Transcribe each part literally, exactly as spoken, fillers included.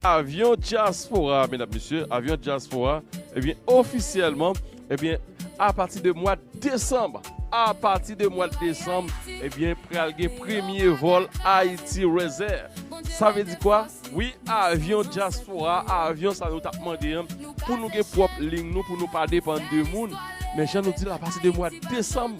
Avyon Dyaspora, medam, mesye, avyon Dyaspora, ebyen, ofisyèlman, ebyen, apati de mwa desanm, apati de mwa desanm, ebyen, pral gen premye vòl Ayiti Wizz Air. Sa vle di kwa? Wi, avyon Dyaspora, avyon sa nou t ap mande an, pou nou gen pwòp liy nou, pou nou pa depann de moun. Men jan nou di l, apati de mwa desanm,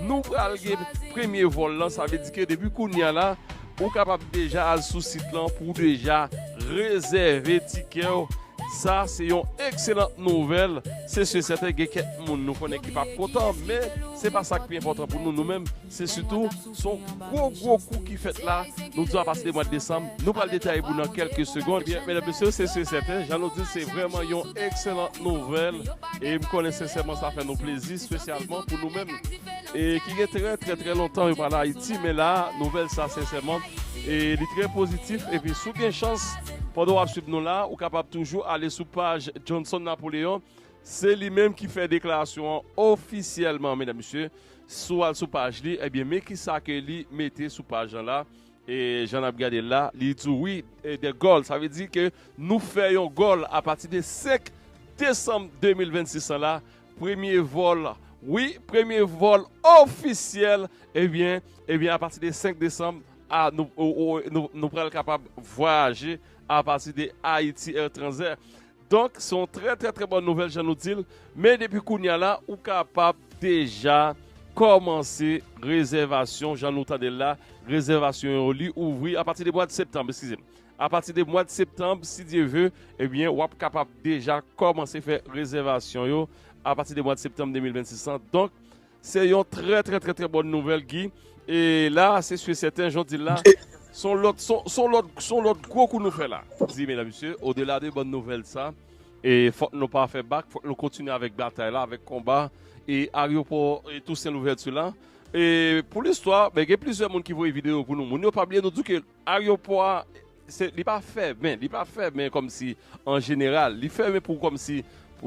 nou pral gen premye vòl lan. Sa vle di ke depi kounye a la, ou kapab deja al sou sit lan pou w deja rezève tikè w. Sa se yon ekselan nouvèl. Se si e sèten gen kèk moun nou konnen ki p ap kontan, men se pa sa k pi enpòtan pou nou. Nou menm, se sitou se yon gwo, gwo kou ki fèt la. Nou di w apati de mwa desanm, nou pral detaye pou nan kèlke segonn. Byen, medam, mesye, se si e sèten, jan nou di l, se vrèman yon ekselan nouvèl. E m konnen sensèman sa fè nou plezi, espesyalman pou nou menm, e ki gen trè, trè, trè lontan yo pa la Ayiti, men la, nouvèl sa, sensèman, e li trè pozitif. Epi, si w gen chans, pandan w ap swiv nou la, ou kapab toujou ale sou paj Johnson Napoléon. Se li menm ki fè deklarasyon an ofisyèlman, medam, mesye. Si w al sou paj li, ebyen, men kisa ke li mete sou paj lan la. E jan n ap gade l la, li di w, wi, e, de gòl. Sa vle di ke nou fè yon gòl apati de senk desanm de mil vennsis an la. Premye vòl, wi, premye vòl ofisyèl, ebyen, ebyen, apati de senk desanm, a, nou, o, o, nou, nou pral kapab vwayaje apati de Haiti Air Transat. Donk, se yon trè, trè, trè bòn nouvèl, jan nou di l. Men depi kounye a la, ou kapab deja kòmanse rezèvasyon, jan nou tande l la. Rezèvasyon yo, li ouvri apati de mwa de septanm, eskize m. Apati de mwa de septanm, si Dye ve, ebyen, w ap kapab deja kòmanse fè rezèvasyon yo apati de mwa de septanm de mil vennsis lan. Donk, se yon trè, trè, trè, trè bòn nouvèl, Guy. E la, se si e sèten, jan w di l la, se yon lòt, se yon, se yon lòt, se yon lòt gwo kou nou fè la. Di, medam, mesye, odela de bòn nouvèl sa, e fòk nou pa fè bak, fòk nou kontinye avèk batay la, avèk konba, e ayewopò, e Tousen Louvèti la. E pou listwa, ben, gen plizyè moun ki voye videyo pou nou. Moun yo pa bliye nou di ke ayewopò a, se, li pa fèmen, li pa fèmen kòmsi an jeneral. Li fèmen pou kòmsi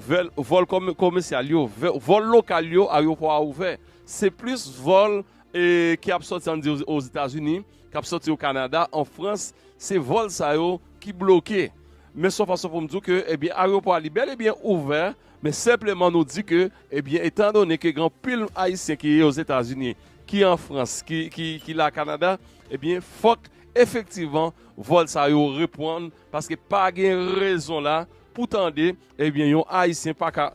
vèl, vòl kòm-, komèsyal yo, vè-, vòl lokal yo, ayewopò a ouvè. Se plis vòl, e, ki ap sòti, ann di, Ozetazini, k ap sòti o Kanada, an Frans, se vòl sa yo ki bloke. Men se yon fason pou m di w ke, ebyen, ayewopò a li bèl e byen ouvè, men senpleman nou di ke, ebyen, etandone ke gen anpil Ayisyen ki Ozetazini, ki an Frans, ki, ki, ki la Kanada, ebyen, fòk efektivman vòl sa yo reprann, paske pa gen rezon la pou tande, ebyen, yon Ayisyen pa ka